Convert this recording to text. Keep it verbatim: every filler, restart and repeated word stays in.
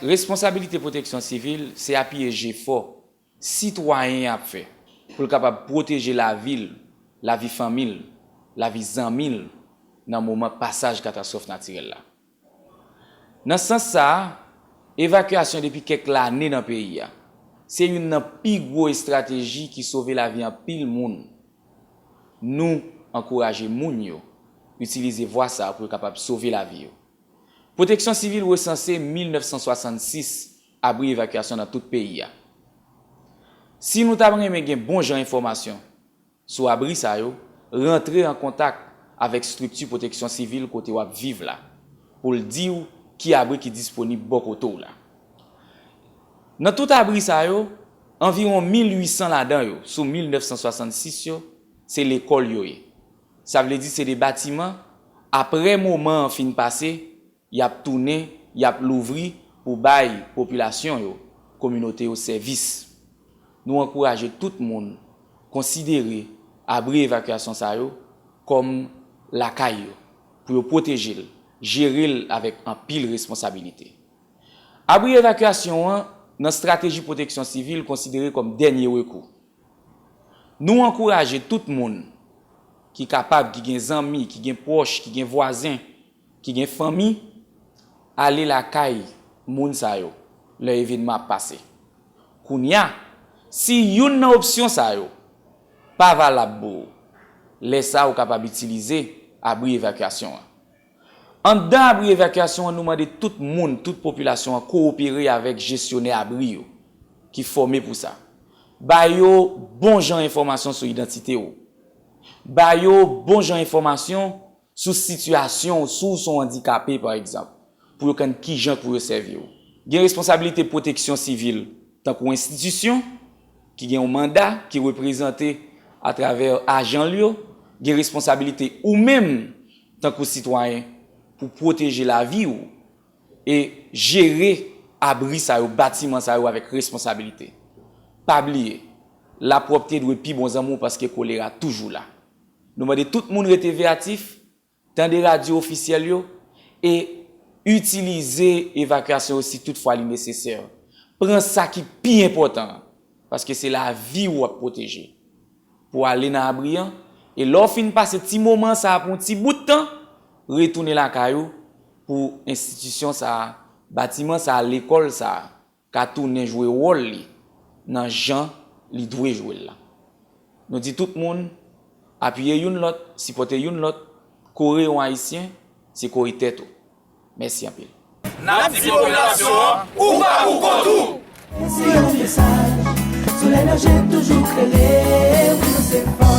Responsabilite pwoteksyon sivil se apiye jefò sitwayen an ap fè pou l kapab pwoteje lavi l, lavi fanmi l, lavi zanmi l nan moman pasaj katastwòf natirèl la. Nan sans sa a, evakyasyon depi kèk lane nan peyi a se youn nan pi gwo estrateji ki sove lavi anpil moun. Nou ankouraje moun yo itilize vwa sa a pou yo kapab sove lavi yo. Pwoteksyon sivil resanse mil nèf san swasannsis abri evakyasyon nan tout peyi a. Si nou ta renmen gen bon jan enfòmasyon sou abri sa yo, rantre an kontak avèk estrikti pwoteksyon sivil kote w ap viv la pou l di w ki abri ki disponib bò kote w la. Nan tout abri sa yo, anviwon mil uit san ladan yo, sou mil nèf san swasannsis yo, se lekòl yo ye. Sa vle di se de batiman, apre moman an fin pase, y ap tounen, y ap louvri pou bay popilasyon yo, kominote yo sèvis. Nou ankouraje tout moun konsidere abri evakyasyon sa yo kòm lakay yo, pou yo pwoteje l, jere l avèk anpil responsabilite. Abri evakyasyon an, nan estrateji pwoteksyon sivil, konsidere kòm dènye rekou. Nou ankouraje tout moun ki kapab, ki gen zanmi, ki gen pwòch, ki gen vwazen, ki gen fanmi, ale lakay moun sa yo lè evènman ap pase. Kounye a, si youn nan opsyon sa yo pa valab pou ou, lè sa a ou kapab itilize abri evakyasyon an. Anndan abri evakyasyon an, nou mande tout moun, tout popilasyon an kowopere avèk jesyonè abri yo ki fòme pou sa. Ba yo bon jan enfòmasyon sou idantite w. Ba yo bon jan enfòmasyon sou sitiyasyon w, si w se yon andikape, pa egzanp, pou yo konn kijan pou yo sèvi w. Gen responsabilite pwoteksyon sivil, tankou enstitisyon ki gen yon manda ki reprezante atravè ajan l yo, gen responsabilite ou menm tankou sitwayen pou pwoteje lavi w e jere abri sa yo, batiman sa yo avèk responsabilite. Pa bliye, lapwòpte dwe pi bon zanmi w paske kolera toujou la. Nou mande tout moun rete veyatif, tande radyo ofisyèl yo e itilize evakyasyon yo si toutfwa li nesesè. Pran sa ki pi enpòtan an, paske se lavi w w ap pwoteje. Pou ale nan abri an, e lè w fin pase ti moman sa a pou yon ti bout tan, retounen lakay ou pou enstitisyon sa a, batiman sa a, lekòl sa a ka tounen jwe wòl li nan jan li dwe jwe l la. Nou di tout moun, apiye youn lòt, sipòte youn lòt, kore yon Ayisyen, se kore tèt ou. Mèsi anpil. N ap di popilasyon an, ou pa pou kont ou! Se yon mesaj, solèy nan je toujou klere, wi nou se fòs.